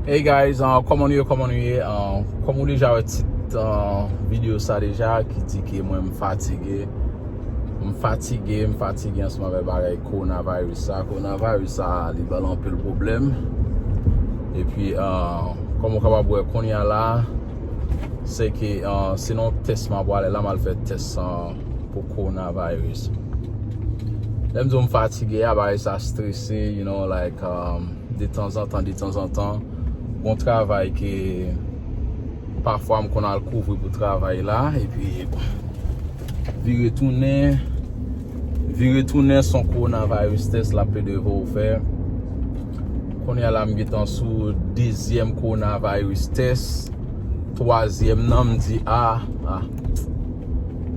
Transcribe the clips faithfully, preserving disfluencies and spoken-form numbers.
Hey guys, uh, kòman nou ye, kòman nou ye? Uh, kòm ou deja wè tit, uh, videyo sa deja, ki di ke mwen m fatige. M fatige, m fatige ansanm avèk bagay coronavirus sa. Coronavirus sa, li ban anpil pwoblèm. Epi, uh, kòm ou kapab wè kounye a la, se ke, uh, se nan yon tès m ap prale la, m al fè tès, uh, pou coronavirus. Lè m di w m fatige a, bagay sa strese, you know, like, um, detanzantan, detanzantan, gon travay ke pafwa m konn al kouvri pou travay la, epi vire tounen, vire tounen, se yon coronavirus test l ap plede voye w fè. Kounye a la, m gentan sou dezyèm coronavirus test. Twazyèm nan, m di, a, a.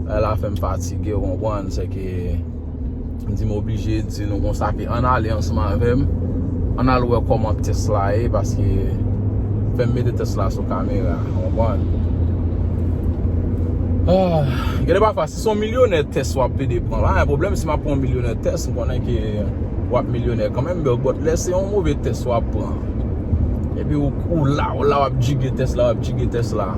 Bagay la fè m fatige, ou konprann, se ke m di m oblije di nou konsa ke ann ale ansanm avè m, ann al wè kòman tès la ye, paske fè m mete tès la sou kamera, ou konprann. Ah, gen de pafwa, si se yon milyonè tès w ap plede pran, pa gen pwoblèm si m ap pran yon milyonè tès, m konnen ke w ap milyonè kanmenm, but lè se yon move tès w ap pran, epi ou, ou la, ou la, w ap djige tès la, w ap djige tès la.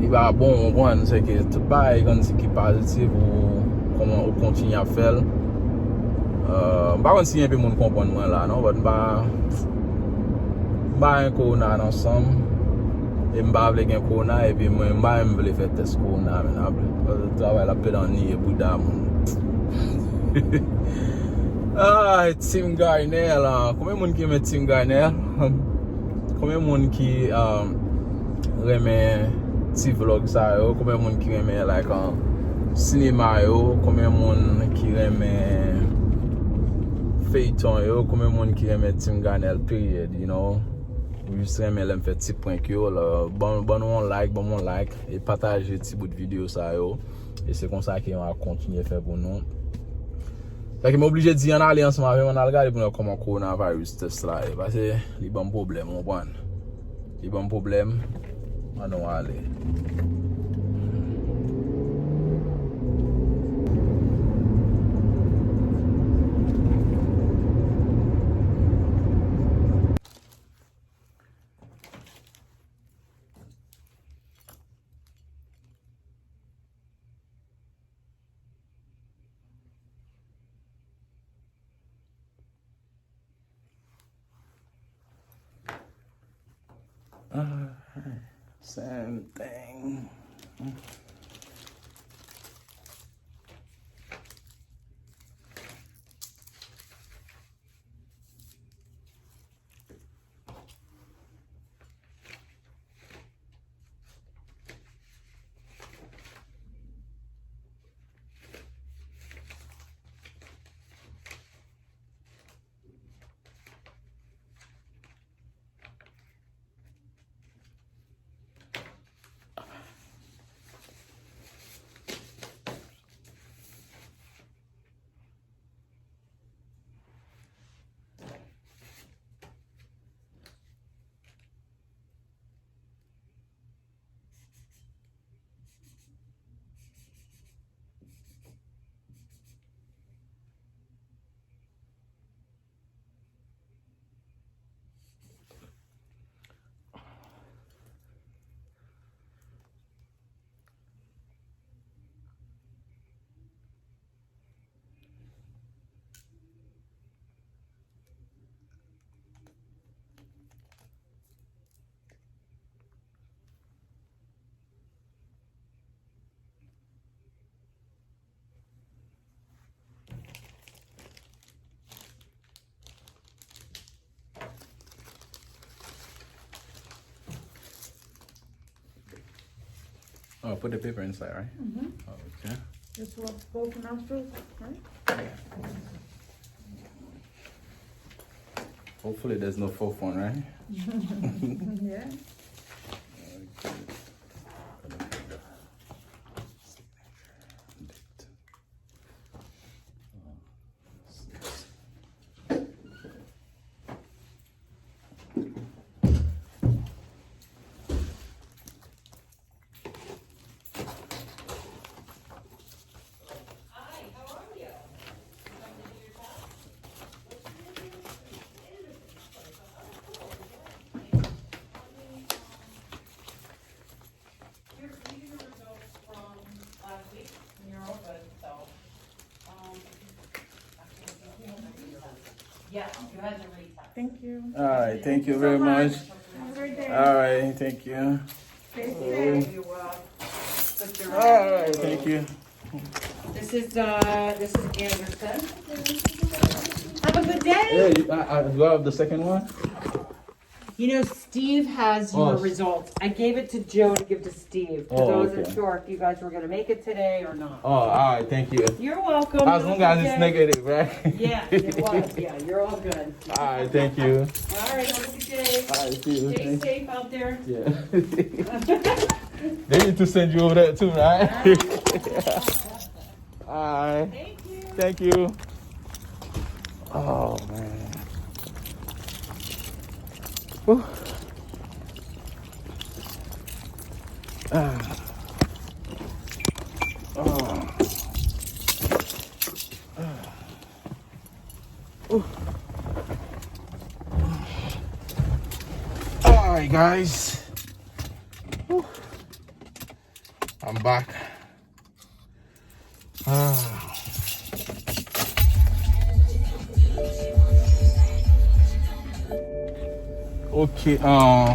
Li pa bon, ou konprann, se ke tout bagay konn di ki pozitif, ou kòman ou kontinye ap fè l. Euh, m pa konn si enpe moun konprann mwen la, non, but m pa, m pa gen kowona nan san m, e m pa vle gen kowona, epi mwen, m pa menm vle fè tès kowona, men ap, travay la ap pede anniye bouda moun. Ah, Team Garnel, ah, konbyen moun ki renmen Team Garnel? Konbyen moun ki, um, renmen ti vlog sa yo? Konbyen moun ki renmen, like, um, sinema yo? Konbyen moun ki renmen feyton yo? Konbyen moun ki renmen Team Garnel, period, you know? Ou jis renmen lè m fè ti prank yo, la, ban, ban nou yon like, ban m yon like, e pataje ti bout videyo sa yo. E se konsa ke m ap kontinye fè pou nou. Fè ke m oblije di ann ale ansanm avè m, ann al gade pou nou wè kòman coronavirus test la ye. Paske li ban m pwoblèm, ou konprann? Li ban m pwoblèm. Ann nou ale. Alright. Same thing. Oh, put the paper inside, right? Mm-hmm. Oh, okay. It's what, both nostrils, right? Yeah. Hopefully there's no fourth one, right? Yeah. Okay. Put the finger. Signature. Date. Yeah, you had to retouch. Thank you. All right, thank you very much. Have a great day. All right, thank you. Stay safe. You, uh, put your All right, thank you. This is uh, this is Anderson. Have a good day. Hey, you, I, I, do I have the second one? You know, Steve has your Oh. results. I gave it to Joe to give to Steve because I Oh, wasn't okay. sure if you guys were gonna make it today or not. Oh, all right, thank you. You're welcome. As long as it's negative, right? Yeah, it was. Yeah, you're all good. All right, thank you. All right, have a good day. All right, see you. Stay safe out there. Yeah. They need to send you over there too, right? All right. Thank you. Thank you. Oh man. Whew. Ah. Oh. Ah. Ooh. All right, guys. Whew. I'm back. Ah. Ok, ah,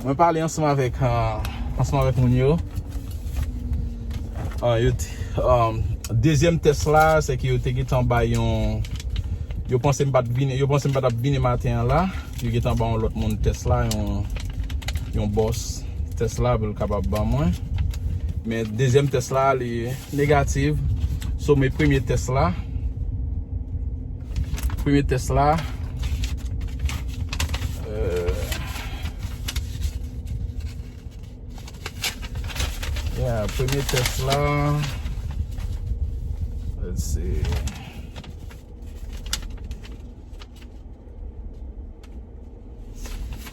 mwen pale ansanm avèk, ah, ansanm avèk moun yo. Ah, yo te, ah, dezyèm tès la, se ke yo te gentan bay yon, yo panse m pa t vini, yo panse m pa t ap vini maten an la. Yo gentan ba yon lòt moun tès la, yon, yon bòs tès la pou l kapab ban mwen. Men dezyèm tès la, li negatif. So, men premye tès la, premye tès la, euh, yeah, premye tès la, let's see.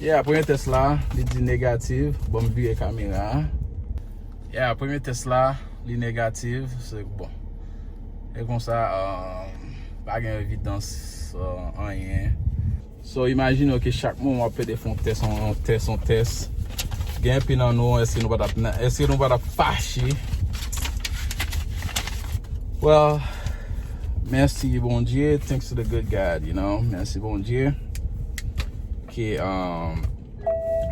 Yeah, premye tès la, li di negatif. Bon, m vire kamera a. Yeah, premye tès la, li negatif. Se bon. E konsa, um, pa gen evidans, uh, anyen. So, imajine w ke chak moman w ap pede fè yon tès, yon, yon tès, yon tès. Gen anpil nan nou, èske nou pa t ap, èske nou pa t ap fache? Well, mèsi Bondye, thanks to the good God, you know. Mèsi Bondye. Ke, um,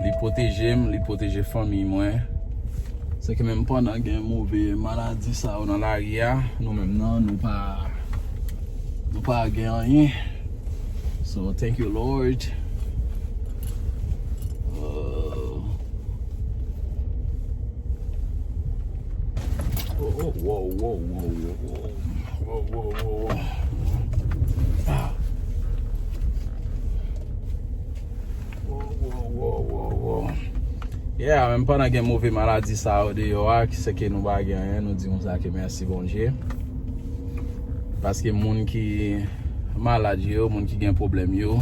li pwoteje m, li pwoteje fanmi mwen. Se ke menm pandan gen move maladi sa yo nan lari a, nou menm nan, nou pa, nou pa gen anyen. So, thank you, Lord. Uh, oh, oh, whoa, whoa, whoa, whoa, whoa. Whoa, whoa, whoa, whoa. Ah. Whoa, whoa, whoa, whoa, whoa. Yeah, menm pandan gen move maladi sa yo deyò a, ki se ke nou pa gen anyen, nou di konsa ke mèsi Bondye. Paske moun ki malad yo, moun ki gen pwoblèm yo,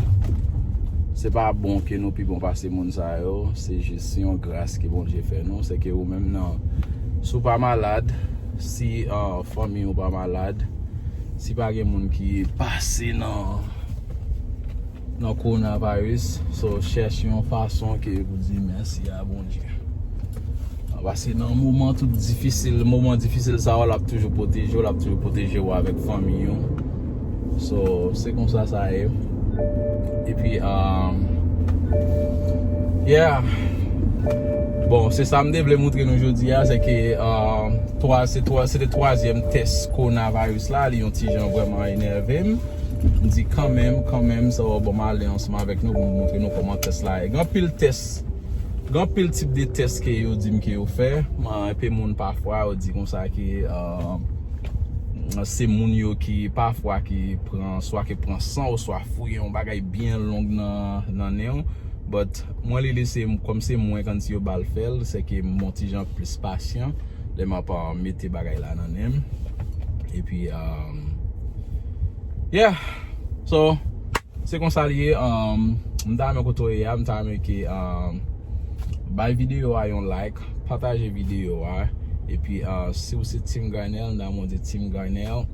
se pa bon ke nou pi bon pase moun sa yo. Se jis yon gras ke Bondye fè nou. Se ke ou menm nan, si w pa malad, si, ah, fanmi w pa malad, si pa gen moun ki pase nan, nan kowonaviris, so chèche yon fason ke pou di mèsi a Bondye. Paske nan moman tout difisil, moman difisil sa yo, l ap toujou pwoteje w, l ap toujou pwoteje w avèk fanmi w. So, se konsa sa ye. Epi, um, yeah. Bon, se sa m te vle montre nou jodi a, se ke, um, twa, se twa, se te twazyèm tès kowonaviris la, li yon ti jan vrèman enève m. M di kanmenm, kanmenm, sa w bon m ale ansanm avèk nou pou m montre nou kòman tès la ye. Gen anpil tès, gen anpil tip de tès ke yo di m ke yo fè. Mwen, enpe moun pafwa, yo di konsa ke, uh, se moun yo ki pafwa ki pran, swa ki pran san, oswa fouye yon bagay byen long nan, nan nen w. But mwen, li lese m, kòm se mwen kanti yo ba l fè l, se ke m yon ti jan plis pasyan lè m ap, uh, mete bagay la nan nen m. Epi, um, yeah. So, se konsa li ye. Um, m ta renmen kote w ye a, m ta renmen ke, um, bay videyo a yon like, pataje videyo a. Epi, uh, si w se Team Garnel, m ta renmen w di Team Garnel.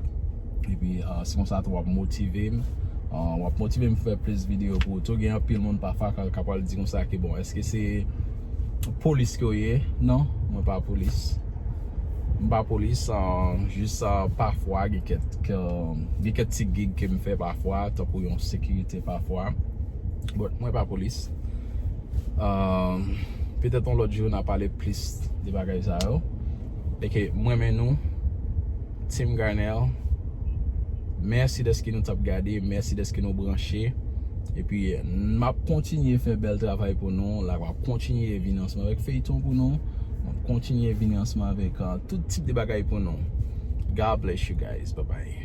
Epi, uh, se konsa tou w ap motive m. Uh, w ap motive m fè plis videyo pou ou tou. Gen anpil moun pafwa k ap pral di konsa ke, bon, èske se polis ke w ye? Non, mwen pa polis. M pa polis, uh, jis uh, pafwa gen kèk, gen kèk ti gig ke m fè pafwa, tankou yon sekirite pafwa. But mwen pa polis. Um, petèt yon lòt jou n a pale plis de bagay sa yo. E ke mwen men nou, Team Garnel, mèsi dèske nou t ap gade, mèsi dèske nou branche. Epi m ap kontinye fè bèl travay pou nou. La m ap kontinye vin ansanm avèk feyton pou nou. M ap kontinye vin ansanm avèk uh, tout tip de bagay pou nou. God bless you guys. Bye bye.